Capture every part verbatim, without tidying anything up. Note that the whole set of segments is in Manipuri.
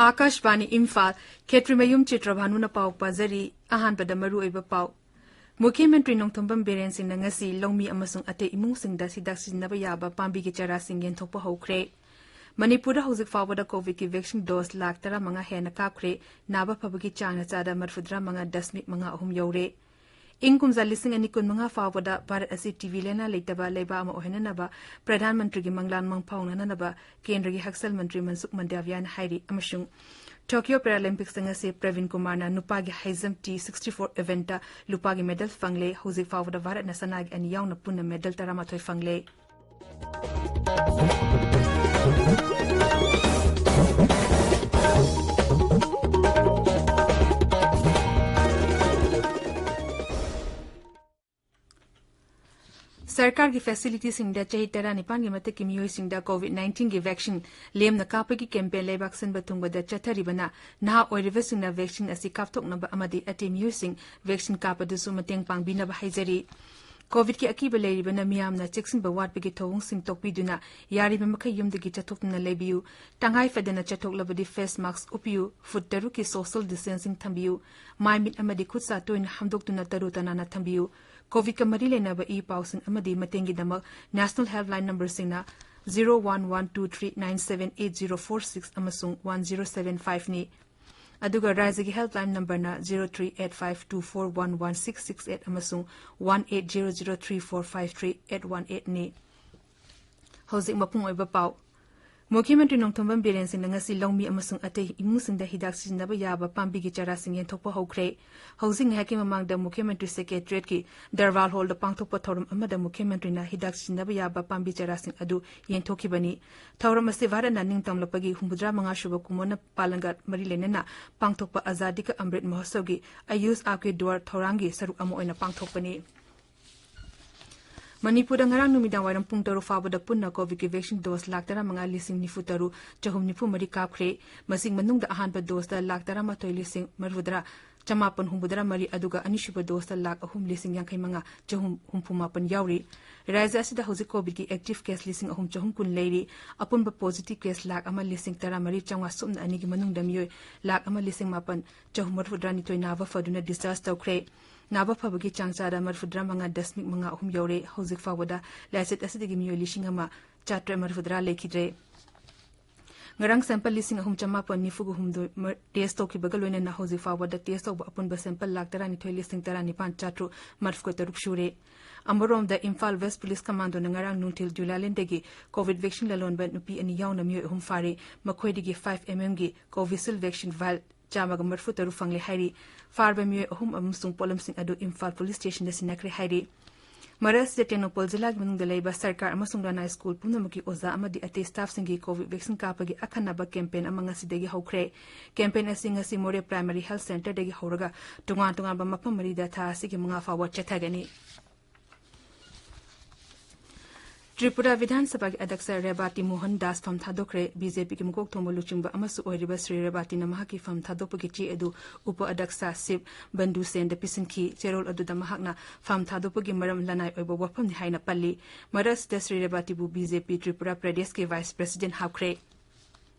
ꯑꯥꯀꯥꯁꯕꯥꯅꯤ ꯏꯝꯐꯥꯜ, ꯈꯦꯇ꯭ꯔꯤꯃꯌꯨꯝ ꯆꯤꯇ꯭ꯔꯚꯥꯅꯨꯅ ꯄꯥꯎ ꯄꯥꯖꯔꯤ꯫ ꯑꯍꯥꯟꯕꯗ ꯃꯔꯨꯑꯣꯏꯕ ꯄꯥꯎ꯫ ꯃꯨꯈ꯭ꯌ ꯃꯟꯇ꯭ꯔꯤ ꯅꯣꯡꯊꯣꯝꯕꯝ ꯕꯤꯔꯦꯟ ꯁꯤꯡꯅ ꯉꯁꯤ ꯂꯧꯃꯤ ꯑꯃꯁꯨꯡ ꯑꯇꯩ ꯏꯃꯨꯡꯁꯤꯡꯗ ꯍꯤꯗꯥꯛ ꯁꯤꯖꯤꯟꯅꯕ ꯌꯥꯕ ꯄꯥꯝꯕꯤꯒꯤ ꯆꯥꯔꯥꯁꯤꯡ ꯌꯦꯟꯊꯣꯛꯄ ꯍꯧꯈ꯭ꯔꯦ꯫ ꯃꯅꯤꯄꯨꯔꯗ ꯍꯧꯖꯤꯛ ꯐꯥꯎꯕꯗ ꯀꯣꯚꯤꯗꯀꯤ ꯚꯦꯛꯁꯤꯟ ꯗꯣꯁ ꯂꯥꯈ ꯇꯔꯥꯃꯉꯥ ꯍꯦꯟꯅ ꯀꯥꯞꯈ꯭ꯔꯦ꯫ ꯅꯥꯕ ꯐꯕꯒꯤ ꯆꯥꯡꯅ ꯆꯥꯗ ꯃꯔꯤꯐꯨꯇꯔꯥ ꯃꯉꯥ ꯗꯁꯃꯤꯛ ꯃꯉꯥ ꯑꯍꯨꯝ ꯌꯧꯔꯦ꯫ ꯏꯪ ꯀꯨꯝꯖꯥ ꯂꯤꯁꯤꯡ ꯑꯅꯤ ꯀꯨꯟꯃꯉꯥ ꯐꯥꯎꯕꯗ ꯚꯥꯔꯠ ꯑꯁꯤ ꯇꯤꯕꯤ ꯂꯥꯏꯅꯥ ꯂꯩꯇꯕ ꯂꯩꯕꯥꯛ ꯑꯃ ꯑꯣꯏꯍꯟꯅꯅꯕ ꯄ꯭ꯔꯙꯥꯟ ꯃꯟꯇ꯭ꯔꯤꯒꯤ ꯃꯪꯂꯥꯟ ꯃꯪꯐꯥꯎꯅꯅꯕ ꯀꯦꯟꯗ꯭ꯔꯒꯤ ꯍꯛꯁꯦꯜ ꯃꯟꯇ꯭ꯔꯤ ꯃꯟꯁꯨꯈ ꯃꯟꯗꯥꯚꯤꯌꯥꯅ ꯍꯥꯏꯔꯤ꯫ ꯑꯃꯁꯨꯡ ꯇꯣꯀꯤꯌꯣ ꯄꯦꯔꯥꯂꯤꯝꯄꯤꯛꯁꯇ ꯉꯁꯤ ꯄ꯭ꯔꯕꯤꯟ ꯀꯨꯃꯥꯔꯅ ꯅꯨꯄꯥꯒꯤ high jump T sixty four ꯏꯚꯦꯟꯠꯇ ꯂꯨꯄꯥꯒꯤ ꯃꯦꯗꯜ ꯐꯪꯂꯦ꯫ ꯍꯧꯖꯤꯛ ꯐꯥꯎꯕꯗ ꯚꯥꯔꯠꯅ ꯁꯅꯥꯒꯤ ꯑꯅꯤ ꯌꯥꯎꯅ ꯄꯨꯟꯅ ꯃꯦꯗꯜ ꯇꯔꯥꯃꯥꯊꯣꯏ ꯐꯪꯂꯦ꯫ ꯁꯔꯀꯥꯔꯒꯤ ꯐꯦꯁꯤꯂꯤꯇꯤꯁꯤꯡꯗ ꯆꯍꯤ ꯇꯔꯥꯅꯤꯄꯥꯟꯒꯤ ꯃꯊꯛꯀꯤ ꯃꯤꯑꯣꯏꯁꯤꯡꯗ ꯀꯣꯚꯤꯗ ꯅꯥꯏꯟꯇꯤꯟꯒꯤ ꯚꯦꯛꯁꯤꯟ ꯂꯦꯝꯅ ꯀꯥꯞꯄꯒꯤ ꯀꯦꯝꯄꯦꯟ ꯂꯩꯕꯥꯛ ꯁꯤꯟꯕ ꯊꯨꯡꯕꯗ ꯆꯠꯊꯔꯤꯕꯅ ꯅꯍꯥ ꯑꯣꯏꯔꯤꯕꯁꯤꯡꯅ ꯚꯦꯛꯁꯤꯟ ꯑꯁꯤ ꯀꯥꯞꯊꯣꯛꯅꯕ ꯑꯃꯗꯤ ꯑꯇꯩ ꯃꯤꯑꯣꯏꯁꯤꯡ ꯚꯦꯛꯁꯤꯟ ꯀꯥꯞꯄꯗꯁꯨ ꯃꯇꯦꯡ ꯄꯥꯡꯕꯤꯅꯕ ꯍꯥꯏꯖꯔꯤ꯫ ꯀꯣꯚꯤꯗꯀꯤ ꯑꯀꯤꯕ ꯂꯩꯔꯤꯕꯅ ꯃꯤꯌꯥꯝꯅ ꯆꯦꯛꯁꯤꯟꯕ ꯋꯥꯠꯄꯒꯤ ꯊꯧꯑꯣꯡꯁꯤꯡ ꯇꯣꯛꯄꯤꯗꯨꯅ ꯌꯥꯔꯤꯕ ꯃꯈꯩ ꯌꯨꯝꯗꯒꯤ ꯆꯠꯊꯣꯛꯇꯨꯅ ꯂꯩꯕꯤꯌꯨ꯫ ꯇꯉꯥꯏ ꯐꯗꯅ ꯆꯠꯊꯣꯛꯂꯕꯗꯤ ꯐꯦꯁ ꯃꯥꯁꯛ ꯎꯞꯄꯤꯌꯨ꯫ ꯐꯨꯠ ꯇꯔꯨꯛꯀꯤ ꯁꯣꯁꯤꯌꯦꯜ ꯗꯤꯁꯇꯦꯟꯁꯤꯡ ꯊꯝꯕꯤꯌꯨ꯫ ꯃꯥꯏ ꯃꯤꯠ ꯑꯃꯗꯤ ꯈꯨꯠ ꯁꯥ ꯇꯣꯏꯅ ꯍꯥꯝꯗꯣꯛꯇꯨꯅ ꯇꯔꯨ ꯇꯅꯥꯟꯅ ꯊꯝꯕꯤꯌꯨ꯫ ꯀꯣꯚꯤꯗꯀ ꯃꯔꯤ ꯂꯩꯅꯕ ꯏ ꯄꯥꯎꯁꯤꯡ ꯑꯃꯗꯤ ꯃꯇꯦꯡꯒꯤꯗꯃꯛ ꯅꯦꯁꯅꯦꯜ ꯍꯦꯜꯞꯂꯥꯏꯟ ꯅꯝꯕꯔꯁꯤꯡꯅ zero one one two three nine seven eight zero four six ꯑꯃꯁꯨꯡ ꯋꯥꯟ ꯖꯤꯔꯣ ꯁꯚꯦꯟ ꯐꯥꯏꯚꯅꯤ꯫ ꯑꯗꯨꯒ ꯔꯥꯖ꯭ꯌꯒꯤ ꯍꯦꯜꯞꯂꯥꯏꯟ ꯅꯝꯕꯔꯅ zero three eight five two four one one six six eight ꯑꯃꯁꯨꯡ one eight zero zero three four five three eight one ꯑꯩꯠꯅꯤ꯫ ꯍꯧꯖꯤꯛ ꯃꯄꯨꯡ ꯑꯣꯏꯕ ꯄꯥꯎ꯫ ꯃꯨꯈ꯭ꯌ ꯃꯟꯇ꯭ꯔꯤ ꯅꯣꯡꯊꯣꯝꯕꯝ ꯕꯤꯔꯦꯟ ꯁꯤꯡꯅ ꯉꯁꯤ ꯂꯧꯃꯤ ꯑꯃꯁꯨꯡ ꯑꯇꯩ ꯏꯃꯨꯡꯁꯤꯡꯗ ꯍꯤꯗꯥꯛ ꯁꯤꯖꯤꯟꯅꯕ ꯌꯥꯕ ꯄꯥꯝꯕꯤꯒꯤ ꯆꯥꯔꯥꯁꯤꯡ ꯌꯦꯟꯊꯣꯛꯄ ꯍꯧꯈ꯭ꯔꯦ꯫ ꯍꯧꯖꯤꯛ ꯉꯥꯏꯍꯥꯛꯀꯤ ꯃꯃꯥꯡꯗ ꯃꯨꯈ꯭ꯌ ꯃꯟꯇ꯭ꯔꯤ ꯁꯦꯀ꯭ꯔꯦꯇꯔꯤꯌꯦꯠꯀꯤ ꯗꯔꯕꯥꯔ ꯍꯣꯜꯗ ꯄꯥꯡꯊꯣꯛꯄ ꯊꯧꯔꯝ ꯑꯃꯗ ꯃꯨꯈ꯭ꯌ ꯃꯟꯇ꯭ꯔꯤꯅ ꯍꯤꯗꯥꯛ ꯁꯤꯖꯤꯟꯅꯕ ꯌꯥꯕ ꯄꯥꯝꯕꯤ ꯆꯥꯔꯥꯁꯤꯡ ꯑꯗꯨ ꯌꯦꯟꯊꯣꯛꯈꯤꯕꯅꯤ꯫ ꯊꯧꯔꯝ ꯑꯁꯤ ꯚꯥꯔꯠꯅ ꯅꯤꯡꯇꯝꯂꯛꯄꯒꯤ ꯍꯨꯝꯐꯨꯇꯔꯥ ꯃꯉꯥ ꯁꯨꯕ ꯀꯨꯝꯑꯣꯟꯅ ꯄꯥꯂꯟꯒ ꯃꯔꯤ ꯂꯩꯅꯅ ꯄꯥꯡꯊꯣꯛꯄ ꯑꯖꯥꯗꯤ ꯀ ꯑꯃ꯭ꯔꯤꯠ ꯃꯍꯣꯠꯁꯕꯒꯤ ꯑꯌꯨꯁ ꯑꯥꯞꯀꯦ ꯗ꯭ꯋꯥꯔ ꯊꯧꯔꯥꯡꯒꯤ ꯁꯔꯨꯛ ꯑꯃ ꯑꯣꯏꯅ ꯄꯥꯡꯊꯣꯛꯄꯅꯤ꯫ ꯃꯅꯤꯄꯨꯔꯗ ꯉꯔꯥꯡ ꯅꯨꯃꯤꯗꯥꯡ ꯋꯥꯏꯔꯝ ꯄꯨꯡ ꯇꯔꯨꯛ ꯐꯥꯎꯕꯗ ꯄꯨꯟꯅ ꯀꯣꯚꯤꯗꯀꯤ ꯚꯦꯛꯁꯤꯟ ꯗꯣꯁ ꯂꯥꯈ ꯇꯔꯥꯃꯉꯥ ꯂꯤꯁꯤꯡ ꯅꯤꯐꯨ ꯇꯔꯨꯛ ꯆꯍꯨꯝ ꯅꯤꯐꯨ ꯃꯔꯤ ꯀꯥꯞꯈ꯭ꯔꯦ꯫ ꯃꯁꯤꯒꯤ ꯃꯅꯨꯡꯗ ꯑꯍꯥꯟꯕ ꯗꯣꯁꯇ ꯂꯥꯈ ꯇꯔꯥꯃꯥꯊꯣꯏ ꯂꯤꯁꯤꯡ ꯃꯔꯤꯐꯨꯇꯔꯥ ꯆꯃꯥꯄꯟ ꯍꯨꯝꯐꯨꯇꯔꯥ ꯃꯔꯤ, ꯑꯗꯨꯒ ꯑꯅꯤꯁꯨꯕ ꯗꯣꯁꯇ ꯂꯥꯈ ꯑꯍꯨꯝ ꯂꯤꯁꯤꯡ ꯌꯥꯡꯈꯩ ꯃꯉꯥ ꯆꯍꯨꯝ ꯍꯨꯝꯐꯨ ꯃꯥꯄꯟ ꯌꯥꯎꯔꯤ꯫ ꯔꯥꯖ꯭ꯌ ꯑꯁꯤꯗ ꯍꯧꯖꯤꯛ ꯀꯣꯚꯤꯗꯀꯤ ꯑꯦꯛꯇꯤꯚ ꯀꯦꯁ ꯂꯤꯁꯤꯡ ꯑꯍꯨꯝ ꯆꯍꯨꯝ ꯀꯨꯟ ꯂꯩꯔꯤ꯫ ꯑꯄꯨꯟꯕ ꯄꯣꯖꯤꯇꯤꯚ ꯀꯦꯁ ꯂꯥꯈ ꯑꯃ ꯂꯤꯁꯤꯡ ꯇꯔꯥ ꯃꯔꯤ ꯆꯥꯝꯃꯉꯥ ꯁꯨꯞꯅ ꯑꯅꯤꯒꯤ ꯃꯅꯨꯡꯗ ꯃꯤꯑꯣꯏ ꯂꯥꯈ ꯑꯃ ꯂꯤꯁꯤꯡ ꯃꯥꯄꯟ ꯆꯍꯨꯝ ꯃꯔꯤꯐꯨꯇꯔꯥ ꯅꯤꯊꯣꯏ ꯅꯥꯕ ꯐꯗꯨꯅ ꯗꯤꯁꯆꯥꯔꯖ ꯇꯧꯈ꯭ꯔꯦ꯫ ꯅꯥꯕ ꯐꯕꯒꯤ ꯆꯥꯡ ꯆꯥꯗ ꯃꯔꯤꯐꯨꯇꯔꯥ ꯃꯉꯥ ꯗꯁꯃꯤꯛ ꯃꯉꯥ ꯑꯍꯨꯝ ꯌꯧꯔꯦ꯫ ꯍꯧꯖꯤꯛ ꯐꯥꯎꯕꯗ ꯂꯥꯏꯆꯠ ꯑꯁꯤꯗꯒꯤ ꯃꯤꯑꯣꯏ ꯂꯤꯁꯤꯡ ꯑꯃ ꯆꯥꯇ꯭ꯔꯦꯠ ꯃꯔꯤꯐꯨꯇꯔꯥ ꯂꯩꯈꯤꯗ꯭ꯔꯦ꯫ ꯉꯔꯥꯡ ꯁꯦꯝꯄꯜ ꯂꯤꯁꯤꯡ ꯑꯍꯨꯝ ꯆꯃꯥꯄꯟ ꯅꯤꯐꯨꯒ ꯍꯨꯝꯗꯣꯏ ꯃ-, ꯇꯦꯁ ꯇꯧꯈꯤꯕꯒ ꯂꯣꯏꯅꯅ ꯍꯧꯖꯤꯛ ꯐꯥꯎꯕꯗ ꯇꯦꯁ ꯇꯧꯕ ꯑꯄꯨꯟꯕ ꯁꯦꯝꯄꯜ ꯂꯥꯈ ꯇꯔꯥꯅꯤꯊꯣꯏ ꯂꯤꯁꯤꯡ ꯇꯔꯥꯅꯤꯄꯥꯟ ꯆꯥꯇ꯭ꯔꯨꯛ ꯃꯔꯤꯐꯨꯇꯔꯨꯛ ꯁꯨꯔꯦ꯫ ꯑꯃꯔꯣꯝꯗ, ꯏꯝꯐꯥꯜ ꯋꯦꯁ ꯄꯨꯂꯤꯁ ꯀꯃꯥꯟꯗꯣꯅ ꯉꯔꯥꯡ ꯅꯨꯡꯊꯤꯜ ꯖꯨꯂꯥꯂꯦꯟꯗꯒꯤ ꯀꯣꯚꯤꯗ ꯚꯦꯛꯁꯤꯟ ꯂꯂꯣꯟꯕ ꯅꯨꯄꯤ ꯑꯅꯤ ꯌꯥꯎꯅ ꯃꯤꯑꯣꯏ ꯑꯍꯨꯝ ꯐꯥꯔꯦ꯫ ꯃꯈꯣꯏꯗꯒꯤ ꯐꯥꯏꯚ ꯑꯦꯝ ꯑꯦꯝꯒꯤ ꯀꯣꯚꯤꯁꯤꯜ ꯚꯦꯛꯁꯤꯟ ꯚꯥꯏꯜ ꯆꯥꯝꯃꯒ ꯃꯔꯤꯐꯨꯇꯔꯨꯛ ꯐꯪꯂꯦ ꯍꯥꯏꯔꯤ꯫ ꯐꯥꯔꯕ ꯃꯤꯑꯣꯏ ꯑꯍꯨꯝ ꯑꯃꯁꯨꯡ ꯄꯣꯠꯂꯝꯁꯤꯡ ꯑꯗꯨ ꯏꯝꯐꯥꯜ ꯄꯨꯂꯤꯁ ꯁ꯭ꯇꯦꯁꯟꯗ ꯁꯤꯟꯅꯈ꯭ꯔꯦ ꯍꯥꯏꯔꯤ꯫ ꯃꯔꯛ ꯑꯁꯤꯗ ꯇꯦꯡꯅꯧꯄꯜ ꯖꯤꯂꯥꯒꯤ ꯃꯅꯨꯡꯗ ꯂꯩꯕ ꯁꯔꯀꯥꯔ ꯑꯃꯁꯨꯡ ꯂꯅꯥꯏ ꯁ꯭ꯀꯨꯜ ꯄꯨꯝꯅꯃꯛꯀꯤ ꯑꯣꯖꯥ ꯑꯃꯗꯤ ꯑꯇꯩ ꯁ꯭ꯇꯥꯐꯁꯤꯡꯒꯤ ꯀꯣꯚꯤꯗ ꯚꯦꯛꯁꯤꯟ ꯀꯥꯞꯄꯒꯤ ꯑꯈꯟꯅꯕ ꯀꯦꯝꯄꯦꯟ ꯑꯃ ꯉꯁꯤꯗꯒꯤ ꯍꯧꯈ꯭ꯔꯦ꯫ ꯀꯦꯝꯄꯦꯟ ꯑꯁꯤ ꯉꯁꯤ ꯃꯣꯔꯦ ꯄ꯭ꯔꯥꯏꯃꯥꯔꯤ ꯍꯦꯜꯊ ꯁꯦꯟꯇꯔꯗꯒꯤ ꯍꯧꯔꯒ ꯇꯣꯉꯥꯟ ꯇꯣꯉꯥꯟꯕ ꯃꯐꯝ ꯃꯔꯤꯗ ꯊꯥ ꯑꯁꯤꯒꯤ ꯃꯉꯥ ꯐꯥꯎꯕ ꯆꯠꯊꯒꯅꯤ꯫ ꯇ꯭ꯔꯤꯄꯨꯔꯥ ꯕꯤꯙꯥꯟ ꯁꯚꯥꯒꯤ ꯑꯗ꯭ꯌꯛꯁ ꯔꯦꯕꯥꯇꯤ ꯃꯣꯍꯟ ꯗꯥꯁ ꯐꯝ ꯊꯥꯗꯣꯛꯈ꯭ꯔꯦ꯫ ꯕꯤꯖꯦꯄꯤꯒꯤ ꯃꯀꯣꯛ ꯊꯣꯡꯕ ꯂꯨꯆꯤꯡꯕ ꯑꯃꯁꯨ ꯑꯣꯏꯔꯤꯕ ꯁ꯭ꯔꯤ ꯔꯦꯕꯥꯇꯤꯅ ꯃꯍꯥꯛꯀꯤ ꯐꯝ ꯊꯥꯗꯣꯛꯄꯒꯤ ꯆꯦ ꯑꯗꯨ ꯎꯄ ꯑꯗ꯭ꯌꯛꯁ ꯁꯤꯕ ꯕꯟꯗꯨ ꯁꯦꯟꯗ ꯄꯤꯁꯤꯟꯈꯤ꯫ ꯆꯦꯔꯣꯜ ꯑꯗꯨꯗ ꯃꯍꯥꯛꯅ ꯐꯝ ꯊꯥꯗꯣꯛꯄꯒꯤ ꯃꯔꯝ ꯂꯅꯥꯏ ꯑꯣꯏꯕ ꯋꯥꯐꯝꯅꯤ ꯍꯥꯏꯅ ꯄꯜꯂꯤ꯫ ꯃꯔꯛ ꯑꯁꯤꯗ ꯁ꯭ꯔꯤ ꯔꯦꯕꯥꯇꯤꯕꯨ ꯕꯤꯖꯦꯄꯤ ꯇ꯭ꯔꯤꯄꯨꯔꯥ ꯄ꯭ꯔꯗꯦꯁꯀꯤ ꯚꯥꯏꯁ ꯄ꯭ꯔꯦꯁꯤꯗꯦꯟ ꯍꯥꯞꯈ꯭ꯔꯦ꯫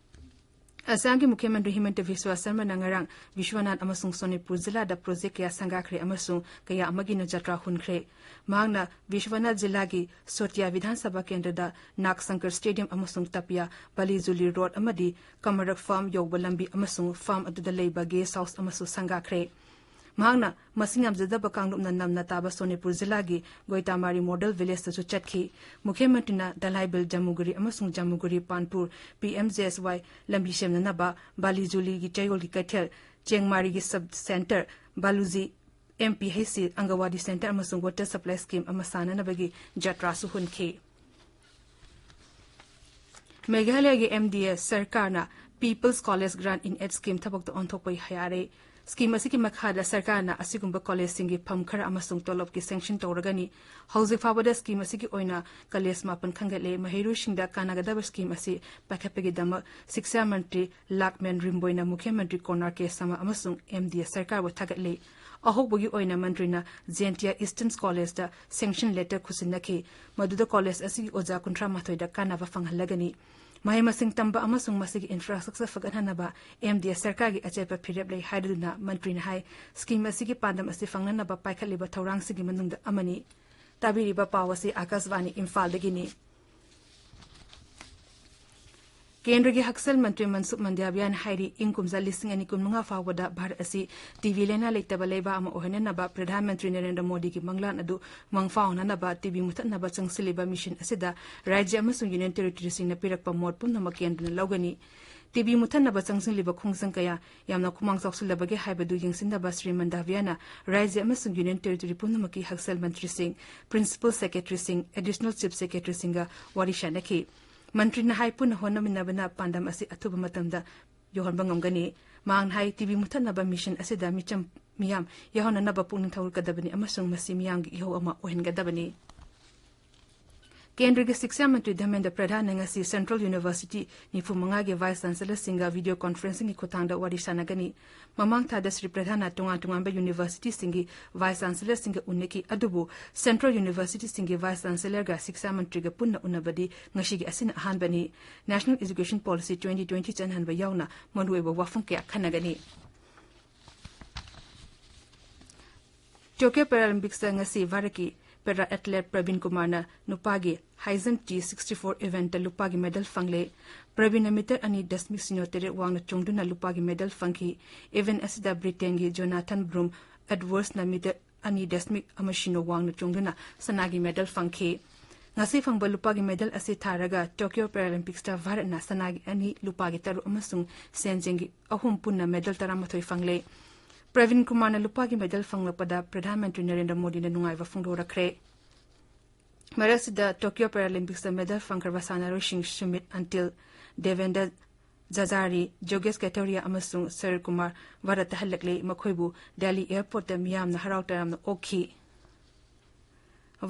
ꯑꯁꯥꯝꯒꯤ ꯃꯨꯈ꯭ꯌ ꯃꯟꯇ꯭ꯔꯤ ꯍꯤꯃꯟꯇ ꯕꯤꯁ꯭ꯋ ꯁꯔꯃꯅ ꯉꯔꯥꯡ ꯕꯤꯁ꯭ꯋꯅꯥꯊ ꯑꯃꯁꯨꯡ ꯁꯣꯅꯤꯄꯨꯔ ꯖꯤꯂꯥꯗ ꯄ꯭ꯔꯣꯖꯦꯛ ꯀꯌꯥ ꯁꯪꯒꯥꯈ꯭ꯔꯦ ꯑꯃꯁꯨꯡ ꯀꯌꯥ ꯑꯃꯒꯤꯅ ꯖꯇ꯭ꯔꯥ ꯍꯨꯟꯈ꯭ꯔꯦ꯫ ꯃꯍꯥꯛꯅ ꯕꯤꯁ꯭ꯋꯅꯥꯊ ꯖꯤꯂꯥꯒꯤ ꯁꯣꯇꯤꯌꯥ ꯕꯤꯙꯥꯟ ꯁꯚꯥ ꯀꯦꯟꯗ꯭ꯔꯗ ꯅꯥꯒ ꯁꯪꯀꯔ ꯁ꯭ꯇꯦꯗꯤꯌꯝ ꯑꯃꯁꯨꯡ ꯇꯄꯤꯌꯥ ꯕꯥꯂꯤꯖꯨꯂꯤ ꯔꯣꯗ ꯑꯃꯗꯤ ꯀꯃꯔꯛ ꯐꯥꯔꯝ ꯌꯧꯕ ꯂꯝꯕꯤ ꯑꯃꯁꯨꯡ ꯐꯥꯔꯝ ꯑꯗꯨꯗ ꯂꯩꯕ ꯒꯦꯁ ꯍꯥꯎꯁ ꯑꯃꯁꯨ ꯁꯪꯒꯥꯈ꯭ꯔꯦ꯫ ꯃꯍꯥꯛꯅ ꯃꯁꯤꯡ ꯌꯥꯝꯖꯗꯕ ꯀꯥꯡꯂꯨꯞꯅ ꯅꯝꯅ ꯇꯥꯕ ꯁꯣꯅꯤꯄꯨꯔ ꯖꯤꯂꯥꯒꯤ ꯒꯣꯏꯇꯥꯃꯥꯔꯤ ꯃꯣꯗꯦꯜ ꯚꯤꯂꯦꯖꯇꯁꯨ ꯆꯠꯈꯤ꯫ ꯃꯨꯈ꯭ꯌ ꯃꯟꯇ꯭ꯔꯤꯅ ꯙꯂꯥꯏꯕꯤꯜ ꯖꯃꯨꯒꯨꯔꯤ ꯑꯃꯁꯨꯡ ꯖꯃꯨꯒꯨꯔꯤ ꯄꯥꯟꯄꯨꯔ ꯄꯤ ꯑꯦꯝ ꯖꯦ ꯑꯦꯁ ꯋꯥꯏ ꯂꯝꯕꯤ ꯁꯦꯝꯅꯅꯕ ꯕꯥꯂꯤꯖꯨꯂꯤꯒꯤ ꯆꯌꯣꯜꯒꯤ ꯀꯩꯊꯦꯜ, ꯆꯦꯡꯃꯥꯔꯤꯒꯤ ꯁꯕ ꯁꯦꯟꯇꯔ, ꯕꯥꯂꯨꯖꯤ M P H C, anganwadi center ꯑꯃꯁꯨꯡ ꯋꯥꯇꯔ ꯁꯄ꯭ꯂꯥꯏ ꯁ꯭ꯀꯤꯝ ꯑꯃ ꯁꯥꯅꯅꯕꯒꯤ ꯖꯇ꯭ꯔꯥꯁꯨ ꯍꯨꯟꯈꯤ꯫ ꯃꯦꯘꯥꯂꯌꯒꯤ ꯑꯦꯝ ꯗꯤ ꯑꯦ ꯁꯔꯀꯥꯔꯅ People's College Grant in Aid Scheme ꯊꯕꯛꯇ ꯑꯣꯟꯊꯣꯛꯄ ꯌꯥꯔꯦ꯫ ꯁ꯭ꯀꯤꯝ ꯑꯁꯤꯒꯤ ꯃꯈꯥꯗ ꯁꯔꯀꯥꯔꯅ ꯑꯁꯤꯒꯨꯝꯕ ꯀꯣꯂꯦꯖꯁꯤꯡꯒꯤ ꯐꯝ ꯈꯔ ꯑꯃꯁꯨꯡ ꯇꯣꯂꯣꯞꯀꯤ ꯁꯦꯡꯁꯟ ꯇꯧꯔꯒꯅꯤ꯫ ꯍꯧꯖꯤꯛ ꯐꯥꯎꯕꯗ ꯁ꯭ꯀꯤꯝ ꯑꯁꯤꯒꯤ ꯑꯣꯏꯅ ꯀꯣꯂꯦꯖ ꯃꯥꯄꯟ ꯈꯟꯒꯠꯂꯦ꯫ ꯃꯍꯩꯔꯣꯏꯁꯤꯡꯗ ꯀꯥꯟꯅꯒꯗꯕ ꯁ꯭ꯀꯤꯝ ꯑꯁꯤ ꯄꯥꯏꯈꯠꯄꯒꯤꯗꯃꯛ ꯁꯤꯛꯁꯥ ꯃꯟꯇ꯭ꯔꯤ ꯂꯥꯛꯃꯦꯟ ꯔꯤꯝꯕꯣꯏꯅ ꯃꯨꯈ꯭ꯌ ꯃꯟꯇ꯭ꯔꯤ ꯀꯣꯅꯥꯔ ꯀꯦ ꯁꯥꯃꯥ ꯑꯃꯁꯨꯡ ꯑꯦꯝ ꯗꯤ ꯑꯦ ꯁꯔꯀꯥꯔꯕꯨ ꯊꯥꯒꯠꯂꯤ꯫ ꯑꯍꯧꯕꯒꯤ ꯑꯣꯏꯅ ꯃꯟꯇ꯭ꯔꯤꯅ ꯖꯦꯟꯇꯤꯌꯥ ꯏꯁꯇꯔꯟ ꯀꯣꯂꯦꯖꯇ ꯁꯦꯡꯁꯟ ꯂꯦꯇꯔ ꯈꯨꯠꯁꯤꯟꯅꯈꯤ꯫ ꯃꯗꯨꯗ ꯀꯣꯂꯦꯖ ꯑꯁꯤꯒꯤ ꯑꯣꯖꯥ ꯀꯨꯟꯊ꯭ꯔꯥ ꯃꯥꯊꯣꯏꯗ ꯀꯥꯟꯅꯕ ꯐꯪꯍꯜꯂꯒꯅꯤ꯫ ꯃꯍꯩ ꯃꯁꯤꯡ ꯇꯝꯕ ꯑꯃꯁꯨꯡ ꯃꯁꯤꯒꯤ ꯏꯟꯐ꯭ꯔꯥꯁ꯭ꯇ꯭ꯔꯛꯆꯔ ꯐꯒꯠꯍꯟꯅꯕ ꯑꯦꯝ ꯗꯤ ꯑꯦ ꯁꯔꯀꯥꯔꯒꯤ ꯑꯆꯦꯠꯄ ꯐꯤꯔꯦꯞ ꯂꯩ ꯍꯥꯏꯗꯨꯅ ꯃꯟꯇ꯭ꯔꯤꯅ ꯍꯥꯏ, ꯁ꯭ꯀꯤꯝ ꯑꯁꯤꯒꯤ ꯄꯥꯟꯗꯝ ꯑꯁꯤ ꯐꯪꯅꯅꯕ ꯄꯥꯏꯈꯠꯂꯤꯕ ꯊꯧꯔꯥꯡꯁꯤꯡꯒꯤ ꯃꯅꯨꯡꯗ ꯑꯃꯅꯤ꯫ ꯇꯥꯕꯤꯔꯤꯕ ꯄꯥꯎ ꯑꯁꯤ ꯑꯥꯀꯥꯁꯕꯥꯅꯤ ꯏꯝꯐꯥꯜꯗꯒꯤꯅꯤ꯫ ꯀꯦꯟꯗ꯭ꯔꯒꯤ ꯍꯛꯁꯦꯜ ꯃꯟꯇ꯭ꯔꯤ ꯃꯟꯁꯨꯈ ꯃꯟꯗꯥꯚꯤꯌꯥꯅ ꯍꯥꯏꯔꯤ, ꯏꯪ ꯀꯨꯝꯖꯥ ꯂꯤꯁꯤꯡ ꯑꯅꯤ ꯀꯨꯟꯃꯉꯥ ꯐꯥꯎꯕꯗ ꯚꯥꯔꯠ ꯑꯁꯤ ꯇꯤ ꯕꯤ ꯂꯥꯏꯅꯥ ꯂꯩꯇꯕ ꯂꯩꯕꯥꯛ ꯑꯃ ꯑꯣꯏꯍꯟꯅꯅꯕ ꯄ꯭ꯔꯙꯥꯟ ꯃꯟꯇ꯭ꯔꯤ ꯅꯔꯦꯟꯗ꯭ꯔ ꯃꯣꯗꯤꯒꯤ ꯃꯪꯂꯥꯟ ꯑꯗꯨ ꯃꯪꯐꯥꯎꯅꯅꯕ ꯇꯤ ꯕꯤ ꯃꯨꯊꯠꯅꯕ ꯆꯪꯁꯤꯜꯂꯤꯕ ꯃꯤꯁꯟ ꯑꯁꯤꯗ ꯔꯥꯖ꯭ꯌ ꯑꯃꯁꯨꯡ ꯌꯨꯅꯤꯌꯟ ꯇꯦꯔꯤꯇꯣꯔꯤꯁꯤꯡꯅ ꯄꯤꯔꯛꯄ ꯃꯣꯠ ꯄꯨꯝꯅꯃꯛ ꯀꯦꯟꯗ꯭ꯔꯅ ꯂꯧꯒꯅꯤ꯫ ꯇꯤ ꯕꯤ ꯃꯨꯊꯠꯅꯕ ꯆꯪꯁꯤꯜꯂꯤꯕ ꯈꯣꯡꯖꯪ ꯀꯌꯥ ꯌꯥꯝꯅ ꯈꯨꯃꯥꯡ ꯆꯥꯎꯁꯤꯜꯂꯕꯒꯦ ꯍꯥꯏꯕꯗꯨ ꯌꯦꯡꯁꯤꯟꯅꯕ ꯁ꯭ꯔꯤ ꯃꯟꯗꯥꯚꯤꯌꯥꯅ ꯔꯥꯖ꯭ꯌ ꯑꯃꯁꯨꯡ ꯌꯨꯅꯤꯌꯟ ꯇꯦꯔꯤꯇꯣꯔꯤ ꯄꯨꯝꯅꯃꯛꯀꯤ ꯍꯛꯁꯦꯜ ꯃꯟꯇ꯭ꯔꯤꯁꯤꯡ, ꯄ꯭ꯔꯤꯟꯁꯤꯄꯜ ꯁꯦꯀ꯭ꯔꯦꯇꯔꯤꯁꯤꯡ, ꯑꯦꯗꯤꯁꯅꯦꯜ ꯆꯤꯐ ꯁꯦꯀ꯭ꯔꯦꯇꯔꯤꯁꯤꯡꯒ ꯋꯥꯔꯤ ꯁꯥꯅꯈꯤ꯫ ꯃꯟꯇ꯭ꯔꯤꯅ ꯍꯥꯏ, ꯄꯨꯟꯅ ꯍꯣꯠꯅꯃꯤꯟꯅꯕꯅ ꯄꯥꯟꯗꯝ ꯑꯁꯤ ꯑꯊꯨꯕ ꯃꯇꯝꯗ ꯌꯧꯍꯟꯕ ꯉꯝꯒꯅꯤ꯫ ꯃꯍꯥꯛꯅ ꯍꯥꯏ, ꯇꯤ ꯕꯤ ꯃꯨꯊꯠꯅꯕ ꯃꯤꯁꯟ ꯑꯁꯤꯗ ꯃꯤꯆꯝ ꯃꯤꯌꯥꯝ ꯌꯥꯎꯍꯟꯅꯅꯕ ꯄꯨꯛꯅꯤꯡ ꯊꯧꯒꯠꯀꯗꯕꯅꯤ ꯑꯃꯁꯨꯡ ꯃꯁꯤ ꯃꯤꯌꯥꯝꯒꯤ ꯏꯍꯧ ꯑꯃ ꯑꯣꯏꯍꯟꯒꯗꯕꯅꯤ꯫ ꯀꯦꯟꯗ꯭ꯔꯒꯤ ꯁꯤꯛꯁꯥ ꯃꯟꯇ꯭ꯔꯤ ꯙꯔꯃꯦꯟꯗ꯭ꯔ ꯄ꯭ꯔꯙꯥꯟꯅ ꯉꯁꯤ ꯁꯦꯟꯇ꯭ꯔꯦꯜ ꯌꯨꯅꯤꯚꯔꯁꯤꯇꯤ ꯅꯤꯐꯨ ꯃꯉꯥꯒꯤ ꯚꯥꯏꯁ ꯆꯥꯟꯁꯦꯂꯔꯁꯤꯡꯒ ꯚꯤꯗꯤꯑꯣ ꯀꯣꯟꯐꯔꯦꯟꯁꯤꯡꯒꯤ ꯈꯨꯠꯊꯥꯡꯗ ꯋꯥꯔꯤ ꯁꯥꯟꯅꯒꯅꯤ꯫ ꯃꯃꯥꯡ ꯊꯥꯗ ꯁ꯭ꯔꯤ ꯄ꯭ꯔꯙꯥꯟꯅ ꯇꯣꯉꯥꯟ ꯇꯣꯉꯥꯟꯕ ꯌꯨꯅꯤꯚꯔꯁꯤꯇꯤꯁꯤꯡꯒꯤ ꯚꯥꯏꯁ ꯆꯥꯟꯁꯦꯂꯔꯁꯤꯡꯒ ꯎꯅꯈꯤ, ꯑꯗꯨꯕꯨ ꯁꯦꯟꯇ꯭ꯔꯦꯜ ꯌꯨꯅꯤꯚꯔꯁꯤꯇꯤꯁꯤꯡꯒꯤ ꯚꯥꯏꯁ ꯆꯥꯟꯁꯦꯂꯔꯒ ꯁꯤꯛꯁꯥ ꯃꯟꯇ꯭ꯔꯤꯒ ꯄꯨꯟꯅ ꯎꯅꯕꯗꯤ ꯉꯁꯤꯒꯤ ꯑꯁꯤꯅ ꯑꯍꯥꯟꯕꯅꯤ꯫ National Education Policy twenty twenty ꯆꯠꯅꯍꯟꯕ ꯌꯥꯎꯅ ꯃꯔꯨꯑꯣꯏꯕ ꯋꯥꯐꯝ ꯀꯌꯥ ꯈꯟꯅꯒꯅꯤ꯫ ꯇꯣꯀ꯭ꯌꯣ ꯄꯦꯔꯥꯂꯤꯝꯄꯤꯛꯁꯇ ꯉꯁꯤ ꯚꯥꯔꯠꯀꯤ ꯄꯦꯔꯥ ꯑꯦꯊꯂꯦꯠ ꯄ꯭ꯔꯕꯤꯟ ꯀꯨꯃꯥꯔꯅ ꯅꯨꯄꯥꯒꯤ high jump T sixty four ꯏꯚꯦꯟꯠꯇ ꯂꯨꯄꯥꯒꯤ ꯃꯦꯗꯜ ꯐꯪꯂꯦ꯫ ꯄ꯭ꯔꯕꯤꯟꯅ ꯃꯤꯇꯔ ꯑꯅꯤ ꯗꯁꯃꯤꯛ ꯁꯤꯅꯣ ꯇꯔꯦꯠ ꯋꯥꯡꯅ ꯆꯣꯡꯗꯨꯅ ꯂꯨꯄꯥꯒꯤ ꯃꯦꯗꯜ ꯐꯪꯈꯤ꯫ ꯏꯚꯦꯟꯠ ꯑꯁꯤꯗ ꯕ꯭ꯔꯤꯇꯦꯟꯒꯤ ꯖꯣꯅꯥꯊꯟ ꯕ꯭ꯔꯨꯝ ꯑꯦꯗꯋꯥꯔꯗꯁꯅ ꯃꯤꯇꯔ ꯑꯅꯤ ꯗꯁꯃꯤꯛ ꯑꯃ ꯁꯤꯅꯣ ꯋꯥꯡꯅ ꯆꯣꯡꯗꯨꯅ ꯁꯅꯥꯒꯤ ꯃꯦꯗꯜ ꯐꯪꯈꯤ꯫ ꯉꯁꯤ ꯐꯪꯕ ꯂꯨꯄꯥꯒꯤ ꯃꯦꯗꯜ ꯑꯁꯤ ꯊꯥꯔꯒ ꯇꯣꯀ꯭ꯌꯣ ꯄꯦꯔꯥꯂꯤꯝꯄꯤꯛꯁꯇ ꯚꯥꯔꯠꯅ ꯁꯅꯥꯒꯤ ꯑꯅꯤ, ꯂꯨꯄꯥꯒꯤ ꯇꯔꯨꯛ ꯑꯃꯁꯨꯡ ꯁꯦꯟꯖꯦꯡꯒꯤ ꯑꯍꯨꯝ ꯄꯨꯟꯅ ꯃꯦꯗꯜ ꯇꯔꯥꯃꯥꯊꯣꯏ ꯐꯪꯂꯦ꯫ ꯄ꯭ꯔꯕꯤꯟ ꯀꯨꯃꯥꯔꯅ ꯂꯨꯄꯥꯒꯤ ꯃꯦꯗꯜ ꯐꯪꯂꯛꯄꯗ ꯄ꯭ꯔꯙꯥꯟ ꯃꯟꯇ꯭ꯔꯤ ꯅꯔꯦꯟꯗ꯭ꯔ ꯃꯣꯗꯤꯅ ꯅꯨꯡꯉꯥꯏꯕ ꯐꯣꯡꯗꯣꯔꯛꯈ꯭ꯔꯦ꯫ ꯃꯔꯛꯁꯤꯗ Tokyo ꯄꯦꯔꯥꯂꯤꯝꯄꯤꯛꯁꯇ medal ꯐꯪꯈ꯭ꯔꯕ ꯁꯥꯟꯅꯔꯣꯏꯁꯤꯡ Sumit until, Debendra ꯖꯥꯖꯥꯔꯤ, ꯖꯣꯒꯦꯁ ꯀꯦꯊꯣꯔꯤꯌꯥ ꯑꯃꯁꯨꯡ ꯁꯔꯤꯜ ꯀꯨꯃꯥꯔ ꯚꯥꯔꯠꯇ ꯍꯜꯂꯛꯂꯦ꯫ ꯃꯈꯣꯏꯕꯨ ꯗꯦꯜꯂꯤ ꯑꯦꯌꯔꯄꯣꯔꯠꯇ ꯃꯤꯌꯥꯝꯅ ꯍꯔꯥꯎ ꯇꯌꯥꯝꯅ ꯑꯣꯛꯈꯤ꯫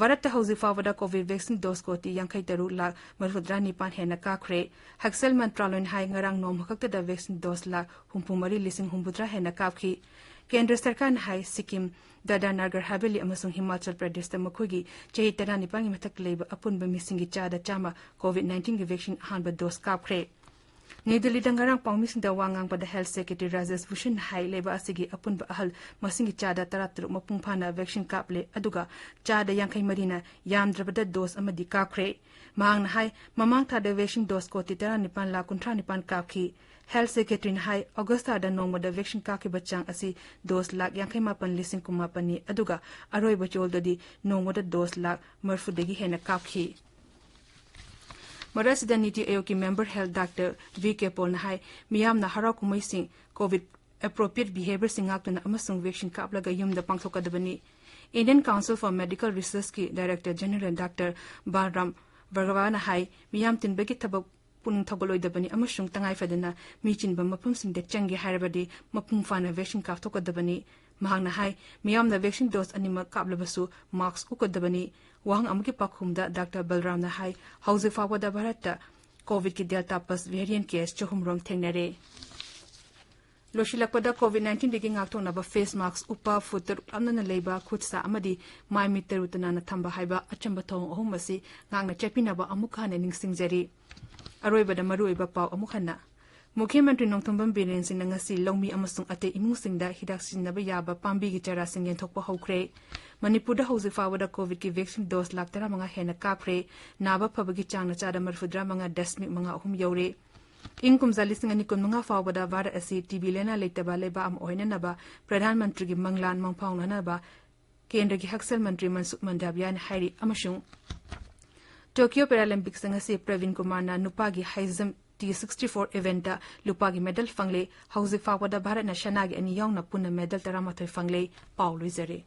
ꯚꯥꯔꯠꯇ ꯍꯧꯖꯤꯛ ꯐꯥꯎꯕꯗ ꯀꯣꯚꯤꯗ ꯚꯦꯛꯁꯤꯟ ꯗꯣꯁ ꯀꯣꯇꯤ ꯌꯥꯡꯈꯩ ꯇꯔꯨꯛ ꯂꯥꯈ ꯃꯔꯤꯐꯨꯇꯔꯥ ꯅꯤꯄꯥꯟ ꯍꯦꯟꯅ ꯀꯥꯞꯈ꯭ꯔꯦ꯫ ꯍꯛꯁꯦꯜ ꯃꯟꯇ꯭ꯔꯥꯂꯣꯏꯅ ꯍꯥꯏ, ꯉꯔꯥꯡ ꯅꯣꯡꯃ ꯈꯛꯇꯗ ꯚꯦꯛꯁꯤꯟ ꯗꯣꯁ ꯂꯥꯈ ꯍꯨꯝꯐꯨ ꯃꯔꯤ ꯂꯤꯁꯤꯡ ꯍꯨꯝꯐꯨꯇꯔꯥ ꯍꯦꯟꯅ ꯀꯥꯞꯈꯤ꯫ ꯀꯦꯟꯗ꯭ꯔ ꯁꯔꯀꯥꯔꯅ ꯍꯥꯏ, ꯁꯤꯛꯀꯤꯝ, ꯗꯥꯗꯥ ꯅꯥꯒꯔ ꯍꯥꯕꯦꯂꯤ ꯑꯃꯁꯨꯡ ꯍꯤꯃꯥꯆꯜ ꯄ꯭ꯔꯗꯦꯁꯇ ꯃꯈꯣꯏꯒꯤ ꯆꯍꯤ ꯇꯔꯥꯅꯤꯄꯥꯟꯒꯤ ꯃꯊꯛꯇ ꯂꯩꯕ ꯑꯄꯨꯟꯕ ꯃꯤꯁꯤꯡꯒꯤ ꯆꯥꯗ ꯆꯥꯝꯃ ꯀꯣꯚꯤꯗ ꯅꯥꯏꯟꯇꯤꯟꯒꯤ ꯚꯦꯛꯁꯤꯟ ꯑꯍꯥꯟꯕ ꯗꯣꯁ ꯀꯥꯞꯈ꯭ꯔꯦ꯫ ꯅ꯭ꯌꯨ ꯗꯤꯜꯂꯤꯗ ꯉꯔꯥꯡ ꯄꯥꯎꯃꯤꯁꯤꯡꯗ ꯋꯥ ꯉꯥꯡꯕꯗ ꯍꯦꯜꯊ ꯁꯦꯀ꯭ꯔꯦꯇꯔꯤ ꯔꯥꯖꯦꯁ ꯚꯨꯁꯟꯅ ꯍꯥꯏ, ꯂꯩꯕꯥꯛ ꯑꯁꯤꯒꯤ ꯑꯄꯨꯟꯕ ꯑꯍꯜ ꯃꯁꯤꯡꯒꯤ ꯆꯥꯗ ꯇꯔꯥꯇꯔꯨꯛ ꯃꯄꯨꯡ ꯐꯥꯅ ꯚꯦꯛꯁꯤꯟ ꯀꯥꯞꯂꯦ, ꯑꯗꯨꯒ ꯆꯥꯗ ꯌꯥꯡꯈꯩ ꯃꯔꯤꯅ ꯌꯥꯝꯗ꯭ꯔꯕꯗ ꯗꯣꯁ ꯑꯃꯗꯤ ꯀꯥꯞꯈ꯭ꯔꯦ꯫ ꯃꯍꯥꯛꯅ ꯍꯥꯏ, ꯃꯃꯥꯡ ꯊꯥꯗ ꯚꯦꯛꯁꯤꯟ ꯗꯣꯁ ꯀꯣꯇꯤ ꯇꯔꯥꯅꯤꯄꯥꯟ ꯂꯥꯈ ꯀꯨꯟꯊ꯭ꯔꯥ ꯅꯤꯄꯥꯟ ꯀꯥꯞꯈꯤ꯫ ꯍꯦꯜꯊ ꯁꯦꯀ꯭ꯔꯦꯇꯔꯤꯅ ꯍꯥꯏ, ꯑꯣꯒꯁ ꯊꯥꯗ ꯅꯣꯡꯃꯗ ꯚꯦꯛꯁꯤꯟ ꯀꯥꯞꯈꯤꯕ ꯆꯥꯡ ꯑꯁꯤ ꯗꯣꯁ ꯂꯥꯈ ꯌꯥꯡꯈꯩ ꯃꯥꯄꯟ ꯂꯤꯁꯤꯡ ꯀꯨꯟꯃꯥꯄꯟꯅꯤ, ꯑꯗꯨꯒ ꯑꯔꯣꯏꯕ ꯆꯌꯣꯜꯗꯗꯤ ꯅꯣꯡꯃꯗ ꯗꯣꯁ ꯂꯥꯈ ꯃꯔꯤꯐꯨꯗꯒꯤ ꯍꯦꯟꯅ ꯀꯥꯞꯈꯤ꯫ ꯃꯔꯛꯁꯤꯗ ꯅꯤꯇꯤ ꯑꯥꯌꯣꯒꯀꯤ ꯃꯦꯝꯕꯔ ꯍꯦꯜꯊ ꯗꯥꯛꯇꯔ ꯚꯤ ꯀꯦ ꯄꯣꯜꯅ ꯍꯥꯏ, ꯃꯤꯌꯥꯝꯅ ꯍꯔꯥꯎ ꯀꯨꯝꯍꯩꯁꯤꯡ ꯀꯣꯚꯤꯗ ꯑꯦꯄ꯭ꯔꯣꯄ꯭ꯔꯤꯌꯦꯠ ꯕꯤꯍꯦꯕꯤꯌꯔꯁꯤꯡ ꯉꯥꯛꯇꯨꯅ ꯑꯃꯁꯨꯡ ꯚꯦꯛꯁꯤꯟ ꯀꯥꯞꯂꯒ ꯌꯨꯝꯗ ꯄꯥꯡꯊꯣꯛꯀꯗꯕꯅꯤ꯫ Indian Council for Medical Researchꯀꯤ ꯗꯥꯏꯔꯦꯛꯇꯔ ꯖꯦꯅꯔꯦꯜ ꯗꯥꯛꯇꯔ ꯕꯥꯂꯔꯥꯝ ꯚꯥꯔꯒꯚꯅ ꯍꯥꯏ, ꯃꯤꯌꯥꯝ ꯇꯤꯟꯕꯒꯤ ꯊꯕꯛ ꯄꯨꯛꯅꯤꯡ ꯊꯧꯒꯠꯂꯣꯏꯗꯕꯅꯤ ꯑꯃꯁꯨꯡ ꯇꯉꯥꯏ ꯐꯗꯅ ꯃꯤ ꯆꯤꯟꯕ ꯃꯐꯝꯁꯤꯡꯗ ꯆꯪꯒꯦ ꯍꯥꯏꯔꯕꯗꯤ ꯃꯄꯨꯡ ꯐꯥꯅ ꯚꯦꯛꯁꯤꯟ ꯀꯥꯞꯊꯣꯛꯀꯗꯕꯅꯤ꯫ ꯃꯍꯥꯛꯅ ꯍꯥꯏ, ꯃꯤꯌꯥꯝꯅ ꯚꯦꯛꯁꯤꯟ ꯗꯣꯁ ꯑꯅꯤꯃꯛ ꯀꯥꯞꯂꯕꯁꯨ ꯃꯥꯁꯛ ꯎꯞꯀꯗꯕꯅꯤ꯫ ꯋꯥꯍꯪ ꯑꯃꯒꯤ ꯄꯥꯎꯈꯨꯝꯗ ꯗꯥꯛꯇꯔ ꯕꯜꯔꯥꯝꯅ ꯍꯥꯏ, ꯍꯧꯖꯤꯛ ꯐꯥꯎꯕꯗ ꯚꯥꯔꯠꯇ ꯀꯣꯚꯤꯗꯀꯤ ꯗꯦꯜꯇꯥ ꯄ꯭ꯂꯁ ꯚꯦꯔꯤꯌꯦꯟꯠ ꯀꯦꯁ ꯆꯍꯨꯝꯔꯣꯝ ꯊꯦꯡꯅꯔꯦ꯫ ꯂꯣꯏꯁꯤꯜꯂꯛꯄꯗ, ꯀꯣꯚꯤꯗ ꯅꯥꯏꯟꯇꯤꯟꯗꯒꯤ ꯉꯥꯛꯊꯣꯛꯅꯕ ꯐꯦꯁ ꯃꯥꯁꯛ ꯎꯞꯄ, ꯐꯨꯠ ꯇꯔꯨꯛ ꯂꯥꯞꯅꯅ ꯂꯩꯕ, ꯈꯨꯠ ꯁꯥ ꯑꯃꯗꯤ ꯃꯥꯏ ꯃꯤꯠ ꯇꯔꯨ ꯇꯅꯥꯟꯅ ꯊꯝꯕ ꯍꯥꯏꯕ ꯑꯆꯝꯕ ꯊꯧꯑꯣꯡ ꯑꯍꯨꯝ ꯑꯁꯤ ꯉꯥꯛꯅ ꯆꯠꯄꯤꯅꯕ ꯑꯃꯨꯛ ꯍꯟꯅ ꯅꯤꯡꯁꯤꯡꯖꯔꯤ꯫ ꯑꯔꯣꯏꯕꯗ ꯃꯔꯨꯑꯣꯏꯕ ꯄꯥꯎ ꯑꯃꯨꯛ ꯍꯟꯅ꯫ ꯃꯨꯈ꯭ꯌ ꯃꯟꯇ꯭ꯔꯤ ꯅꯣꯡꯊꯣꯝꯕꯝ ꯕꯤꯔꯦꯟ ꯁꯤꯡꯅ ꯉꯁꯤ ꯂꯧꯃꯤ ꯑꯃꯁꯨꯡ ꯑꯇꯩ ꯏꯃꯨꯡꯁꯤꯡꯗ ꯍꯤꯗꯥꯛ ꯁꯤꯖꯤꯟꯅꯕ ꯌꯥꯕ ꯄꯥꯝꯕꯤꯒꯤ ꯆꯥꯔꯥꯁꯤꯡ ꯌꯦꯟꯊꯣꯛꯄ ꯍꯧꯈ꯭ꯔꯦ꯫ ꯃꯅꯤꯄꯨꯔꯗ ꯍꯧꯖꯤꯛ ꯐꯥꯎꯕꯗ ꯀꯣꯚꯤꯗꯀꯤ ꯚꯦꯛꯁꯤꯟ ꯗꯣꯁ ꯂꯥꯈ ꯇꯔꯥꯃꯉꯥ ꯍꯦꯟꯅ ꯀꯥꯞꯈ꯭ꯔꯦ꯫ ꯅꯥꯕ ꯐꯕꯒꯤ ꯆꯥꯡꯅ ꯆꯥꯗ ꯃꯔꯤꯐꯨꯇꯔꯥ ꯃꯉꯥ ꯗꯁꯃꯤꯛ ꯃꯉꯥ ꯑꯍꯨꯝ ꯌꯧꯔꯦ꯫ ꯏꯪ ꯀꯨꯝꯖꯥ ꯂꯤꯁꯤꯡ ꯑꯅꯤ ꯀꯨꯟꯃꯉꯥ ꯐꯥꯎꯕꯗ ꯚꯥꯔꯠ ꯑꯁꯤ ꯇꯤꯕꯤ ꯂꯥꯏꯅꯥ ꯂꯩꯇꯕ ꯂꯩꯕꯥꯛ ꯑꯃ ꯑꯣꯏꯅꯅꯕ ꯄ꯭ꯔꯙꯥꯟ ꯃꯟꯇ꯭ꯔꯤꯒꯤ ꯃꯪꯂꯥꯟ ꯃꯪꯐꯥꯎꯅꯅꯕ ꯀꯦꯟꯗ꯭ꯔꯒꯤ ꯍꯛꯁꯦꯜ ꯃꯟꯇ꯭ꯔꯤ ꯃꯟꯁꯨꯈ ꯃꯟꯗꯥꯚꯤꯌꯥꯅ ꯍꯥꯏꯔꯤ꯫ ꯑꯃꯁꯨꯡ ꯇꯣꯀꯤꯌꯣ ꯄꯦꯔꯥꯂꯤꯝꯄꯤꯛꯁꯇ ꯉꯁꯤ ꯄ꯭ꯔꯕꯤꯟ ꯀꯨꯃꯥꯔꯅ ꯅꯨꯄꯥꯒꯤ high jump T sixty four ꯏꯚꯦꯟꯠꯇ ꯂꯨꯄꯥꯒꯤ ꯃꯦꯗꯜ ꯐꯪꯂꯦ꯫ ꯍꯧꯖꯤꯛ ꯐꯥꯎꯕꯗ ꯚꯥꯔꯠꯅ ꯁꯅꯥꯒꯤ ꯑꯅꯤ ꯌꯥꯎꯅ ꯄꯨꯟꯅ ꯃꯦꯗꯜ ꯇꯔꯥꯃꯥꯊꯣꯏ ꯐꯪꯂꯦ꯫ ꯄꯥꯎ ꯂꯣꯏꯖꯔꯦ꯫